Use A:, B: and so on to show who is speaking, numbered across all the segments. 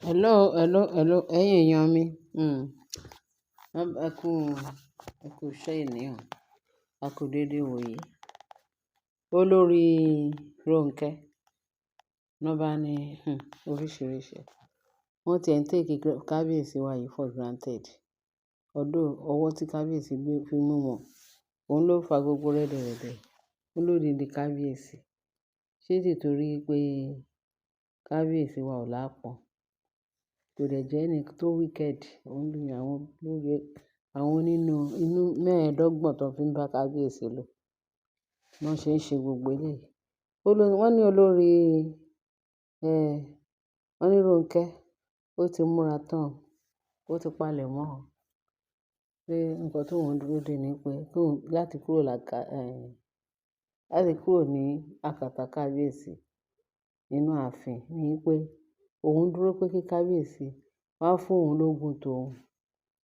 A: Hello, hello, hello. Ẹ̀yin èèyàn mi. Ẹ kú, ẹ kú iṣẹ́ eni o. A kú dédé ìwòyí. Olórí Ronke, ló bá ní, oríṣìíríṣìí. Wọ́n ti ẹ̀ ń take kábíyèsí wa yìí for granted. Although ọwọ́ tí kábíyèsí gbé fi mú wọn, òun ló fa gbogbo rẹ́dẹ̀rẹ́dẹ̀. Olódindi kábíyèsí. Ṣé títorí pé kábíyèsí wa ò lápọ̀n? Kò dẹ̀ jẹ́ ẹni tó wicked. Òun ní àwọn lórí, àwọn nínú inú mẹ́ẹ̀ẹ́dọ́gbọ̀n tó fi ń bá kábíyèsí lò. Wọ́n ṣe ń ṣe gbogbo eléyìí. Wọ́n ní olórí, wọ́n ní Ronke, ó ti múra tán, ó ti palẹ̀ mọ́. Pé nǹkan tó ń dúró dè ní pé kó láti kúrò láka, láti kúrò ní àkàtà kábíyèsí nínú ààfin ní pé òun dúró pé kí kábíyèsí wá fún òun lógún tòun,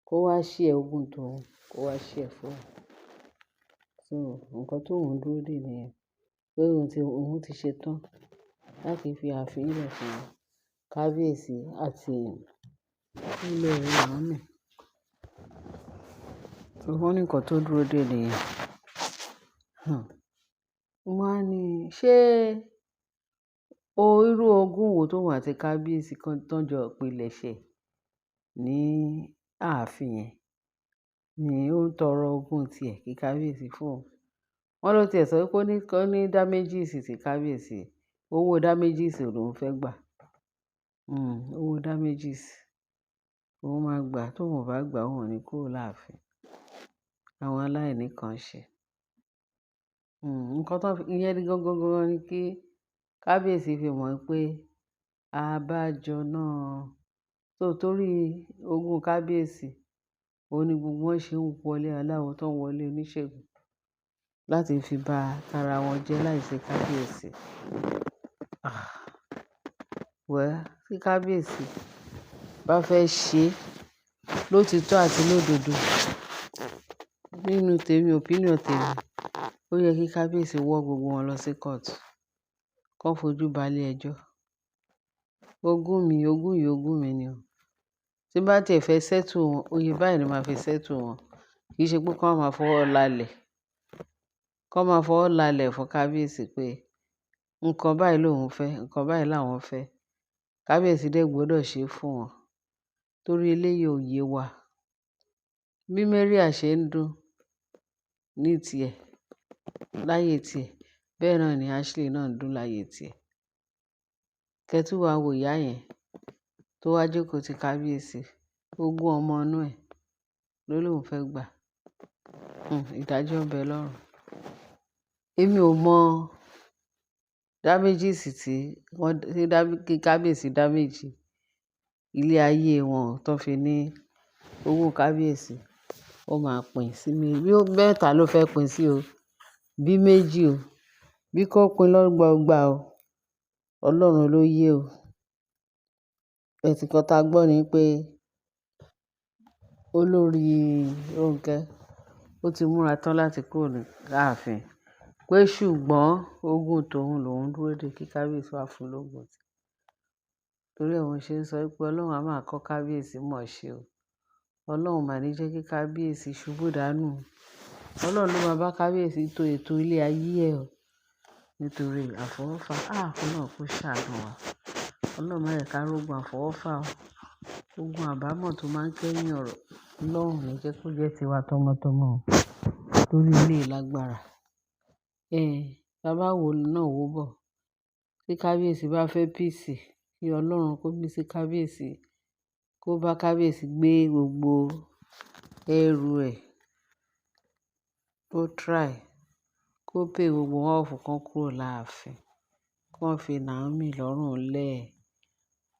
A: kó wá share ogún tòun, kó wá share fún òun. So nǹkan tó ń dúró dè níyẹn. Pé òun ti ṣe tán láti fi ààfin lẹ̀ fún kábíyèsí àti olórí Naomi. So wọ́n ní nǹkan tó dúró dè níyẹn. Mo wá ní, ṣé o irú ogún wo tóun àti kábíyèsí kan tán jọ pilẹ̀ṣẹ̀ ní ààfin yẹn ni ó ń tọrọ ogún tí ẹ̀ kí kábíyèsí fún òun. Wọ́n ló ti ẹ̀ sọ wípé ó ní damages sí kábíyèsí. Owó damages lòún fẹ́ gbà. Owó damages òun máa gbà, tóun ò bá gbà, òun ò ní kúrò láàfin. Àwọn aláìní kan ṣe. Nǹkan tó fi, ìyẹn ní gangan gangan ni kí kábíyèsí fi mọ̀ pé àbájọ náà. So torí ogún kábíyèsí, òun ní gbogbo wọn ṣe ń wọlé aláwọ̀ tó ń wọlé oníṣègùn láti fi bá ara wọn jẹ́ láìṣe kábíyèsí. Ah! Well, tí kábíyèsí bá fẹ́ ṣe lótítọ́ àti lódodo, nínú tèmi, opinion tèmi, ó yẹ kí kábíyèsí wọ́ gbogbo wọn lọ sí court, kó fojú ba ilé ẹjọ́. Ogún mi, ogún yìí, ogún mi ni o. Tí bá tí ẹ fẹ́ settle wọn, oye báyìí ni màá fi settle wọn. Kì í ṣe pé kí wọ́n máa fọwọ́ lálẹ̀, kí wọ́n máa fọwọ́ lálẹ̀ fún kábíyèsí pé nǹkan báyìí lòun fẹ́, nǹkan báyìí làwọn fẹ́. Kábíyèsí dẹ̀ gbọdọ̀ ṣe fún wọn. Torí eléyìí ò yé wa. Bí Maria ṣe ń dùn ní tiẹ̀, láyé tiẹ̀, bẹ́ẹ̀ náà ni Ashley náà ń dùn láyé tiẹ̀. Kẹ́tù wá wo ìyá yẹn tó wá jókòó ti kábíyèsí, ogún ọmọ inú ẹ̀ ló lóun fẹ́ gbà. Ìdájọ́ ń bẹ lọ́run. Èmi ò mọ damages tí wọ́n, tí kábíyèsí damage ilé ayé wọn tó fi ní owó kábíyèsí. Ó máa pín sí bí mẹ́ta ló fẹ́ pín sí o, bí méjì o, bí kò pín lọ́gbà ọgbà o. Ọlọ́run ló yé o. But nǹkan tá gbọ́ ni pé olórí Ronke ó ti múra tán láti kúrò ní ààfin. Pé ṣùgbọ́n ogún tòun lòún dúró dè kí kábíyèsí wá fún lógún tí. Torí ẹ mo ṣe ń sọ wípé Ọlọ́run á máa kọ́ kábíyèsí mọ̀ ṣe o. Ọlọ́run máa ní jẹ́ kí kábíyèsí ṣubú dànù. Ọlọ́run ló máa bá kábíyèsí to ètò ilé ayé ẹ o. Nítorí àfọwọ́fà, ah! Ọlọ́run kó ṣàánú wa. Ọlọ́run má jẹ ká rógun àfọwọ́fà o. Ogun àbámọ̀ tó máa ń kẹ́yìn ọ̀rọ̀, Ọlọ́run ní jẹ́ kó jẹ́ tiwa tọmọtọmọ o. Torí eléyìí lágbára. Bá wo náà wò bọ̀. Tí kábíyèsí bá fẹ́ peace, kí Ọlọ́run kó mí sí kábíyèsí, kó bá kábíyèsí gbé gbogbo ẹrù ẹ̀, kó try, kó pay gbogbo wọn off kan kúrò láàfin. Kí wọ́n fi Naomi lọ́rùn lẹ̀.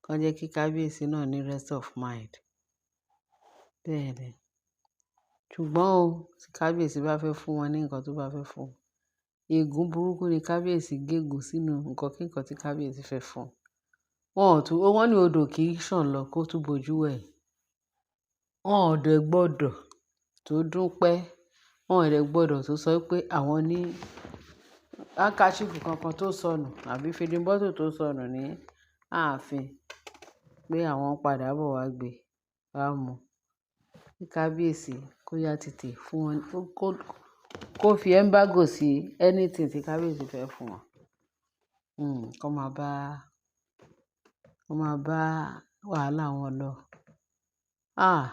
A: Kí wọ́n jẹ́ kí kábíyèsí náà ní rest of mind. Bẹ́ẹ̀ ni. Ṣùgbọ́n o, tí kábíyèsí bá fẹ́ fún wọn ní nǹkan tó bá fẹ́ fún wọn, ègún burúkú ni kábíyèsí gégùn sínú nǹkan kí nǹkan tí kábíyèsí fẹ́ fún wọn. Wọn ò tún, wọ́n ní odò kì í sàn lọ kó tún bojú wẹ̀. Wọn ò dẹ̀ gbọdọ̀ tó dún pẹ́. Wọn ò dẹ̀ gbọdọ̀ tó sọ pé àwọn ní handkerchief kankan tó sọnù àbí feeding bottle tó sọnù ní ààfin. pé àwọn ń padà bọ̀ wá gbé, wá mú. Kí kábíyèsí kó yá tètè fún wọn, kó fi embargo sí anything tí kábíyèsí fẹ́ fún wọn. Kó máa bá, kó máa bá wàhálà wọn lọ. Ah!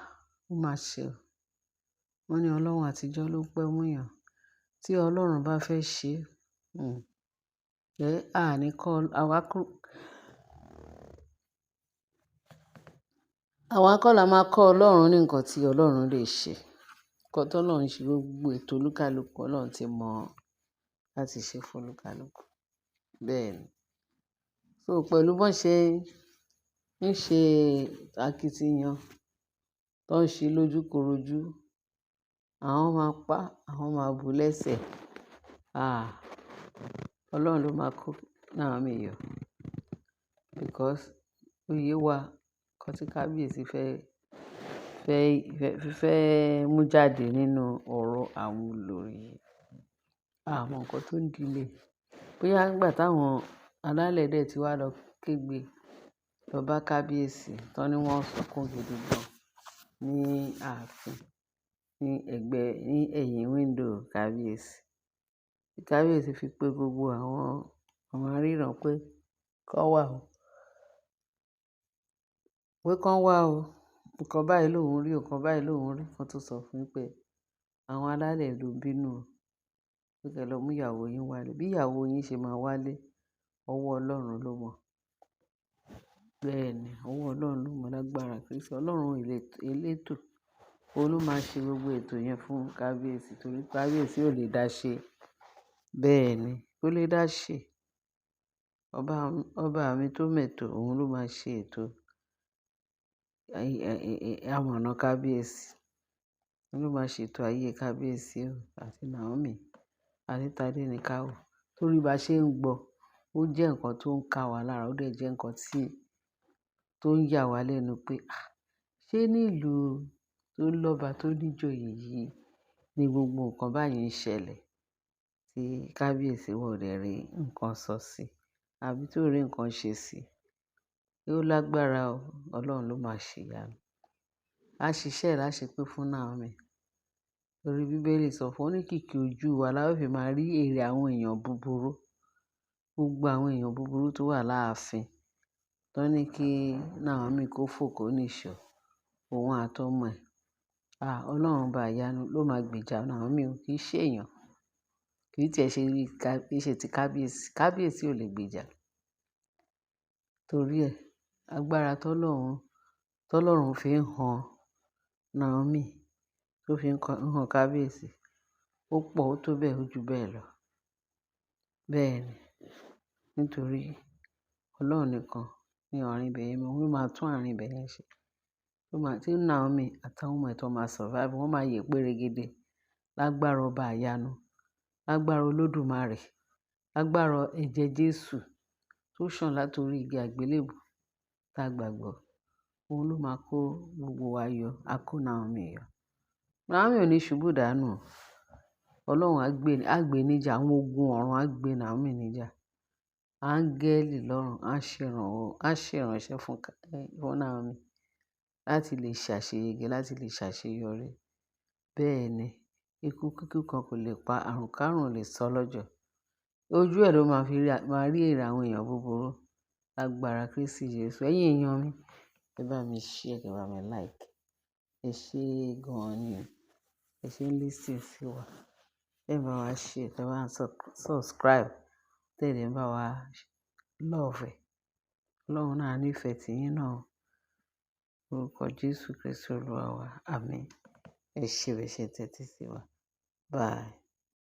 A: Ó máa ṣe o. Wọ́n ní Ọlọ́run àtijọ́ ló ń pẹ́ mú yàn. Tí Ọlọ́run bá fẹ́ ṣe, a ní kọ́, àwa kú. Àwa kọ́ la máa kọ́ Ọlọ́run ní nǹkan tí Ọlọ́run lè ṣe. Ǹkan tí Ọlọ́run ṣe gbogbo ètò olúkálùkù, Ọlọ́run ti mọ̀ láti ṣe fún olúkálùkù. Bẹ́ẹ̀ ni. So pẹ̀lú bó ṣe ń ṣe akitiyan, tó ń ṣe lójúkorojú, àwọn máa pa, àwọn máa bu lẹ́sẹ̀. Ah! Ọlọ́run ló máa kó Naomi yọ. Because oyè wa, ǹkan tí kábíyèsí fẹ́ mú jáde nínú ọ̀rọ̀ àwọn olórí. A mọ nǹkan tó ń delay. Bóyá nígbà táwọn alálẹ̀ dẹ̀ tí wá lọ kégbe lọ bá kábíyèsí, tán ní wọ́n sunkún gidi gan ní ààfin, ní ẹ̀gbẹ́, ní ẹ̀yìn window kábíyèsí. Kábíyèsí fi pé gbogbo àwọn aríran pé kó wá o. Pé kó wá o. Ǹkan báyìí lòún rí, ǹkan báyìí lòún rí. Wọ́n tún sọ fún un pé àwọn alálẹ̀ ló ń bínú o. Pé kí ẹ lọ mú ìyàwó yín wálé. Bí ìyàwó yín ṣe máa wálé, ọwọ́ Ọlọ́run ló mọ̀. Bẹ́ẹ̀ ni, ọwọ́ Ọlọ́run ló mọ̀ lágbára. Kristi Ọlọ́run elétò. Òun ló máa ṣe gbogbo ètò yẹn fún kábíyèsí torí kábíyèsí ò lè dá ṣe. Bẹ́ẹ̀ ni, kò lè dá ṣe. Ọba mi tó mẹ̀tò, òun ló máa ṣe ètò amọ̀nà kábíyèsí. Òun ló máa ṣe ètò ayé kábíyèsí o àti Naomi àti Tadenikawo. Torí bá ṣe ń gbọ́, ó jẹ́ ǹkan tó ń ká wa lára, ó dẹ̀ jẹ́ ǹkan tó ń yà wá lẹ́nu pé, ah! Ṣé ní ìlú tó lọ́ba tó níjòyè yìí ni gbogbo nǹkan báyìí ń ṣẹlẹ̀ tí kábíyèsí wọ̀ dẹ̀ rí nǹkan sọ sí àbí tó rí nǹkan ṣe sí? Ó lágbára o. Ọlọ́run ló máa ṣe ìyanu. A ṣiṣẹ́ láṣẹ pé fún Naomi. Torí bíbélì sọ fún ọ ní kìkì ojú wa la ó fi máa rí èrè àwọn èèyàn búburú. Gbogbo àwọn èèyàn búburú tó wà láàfin. Tọ́ ní kí Naomi kó fò kó níṣọ̀, òun àtọmọ ẹ̀. Ah! Ọlọ́run ọba ìyanu ló máa gbèjà Naomi o. Kì í ṣe èèyàn. Kì í tiẹ̀ ṣe rí, kì í ṣe ti kábíyèsí. Kábíyèsí ò lè gbèjà. Torí ẹ, agbára tọ́lọ́run fi ń han Naomi, tó fi ń han kábíyèsí, ó pọ̀, ó tó bẹ́ẹ̀, ó ju bẹ́ẹ̀ lọ. Bẹ́ẹ̀ ni. Nítorí Ọlọ́run nìkan ní àárín ibẹ̀ yẹn, òun ló máa tún àárín ibẹ̀ yẹn ṣe. Ó máa, tí Naomi àtàwọn ọmọ ẹ̀ tó máa survive, wọ́n máa yè péregede lágbára ọba ìyanu, lágbára Olódùmarè, lágbára ẹ̀jẹ̀ Jésù tó sàn láti orí igi àgbélébùú tá gbàgbọ́. Òun ló máa kó gbogbo wa yọ, á kó Naomi yọ. Naomi ò ní ṣubú dànù. Ọlọ́run á gbé níjà, àwọn ogun ọ̀run á gbé Naomi níjà. Áńgẹ́lì lọ́run á ṣe ìrànwọ́, á ṣe ìránṣẹ́ fún Naomi láti lè ṣàṣeyege, láti lè ṣàṣeyọrí. Bẹ́ẹ̀ ni, ikú kíkú kan kò lè pa, àrùn kárùn ò lè sọ lọ́jọ́. Ojú ẹ ló máa fi rí, máa rí èrè àwọn èèyàn búburú lágbára Kristi Jesu. Ẹ̀yin èèyàn mi, ẹ bá mi share, ẹ bá mi like. Ẹ ṣé gan ni o. Ẹ ṣé listen sí wa. Ẹ bá wa share, ẹ bá wa subscribe, tẹ́lẹ̀ ẹ bá wa love ẹ. Ọlọ́run náà á nífẹ̀ẹ́ tí yín náà. Orúkọ Jésù Kristi Olúwa wa. Àmín. Ẹ ṣé, ẹ ṣé tẹ́tí sí wa. Bye.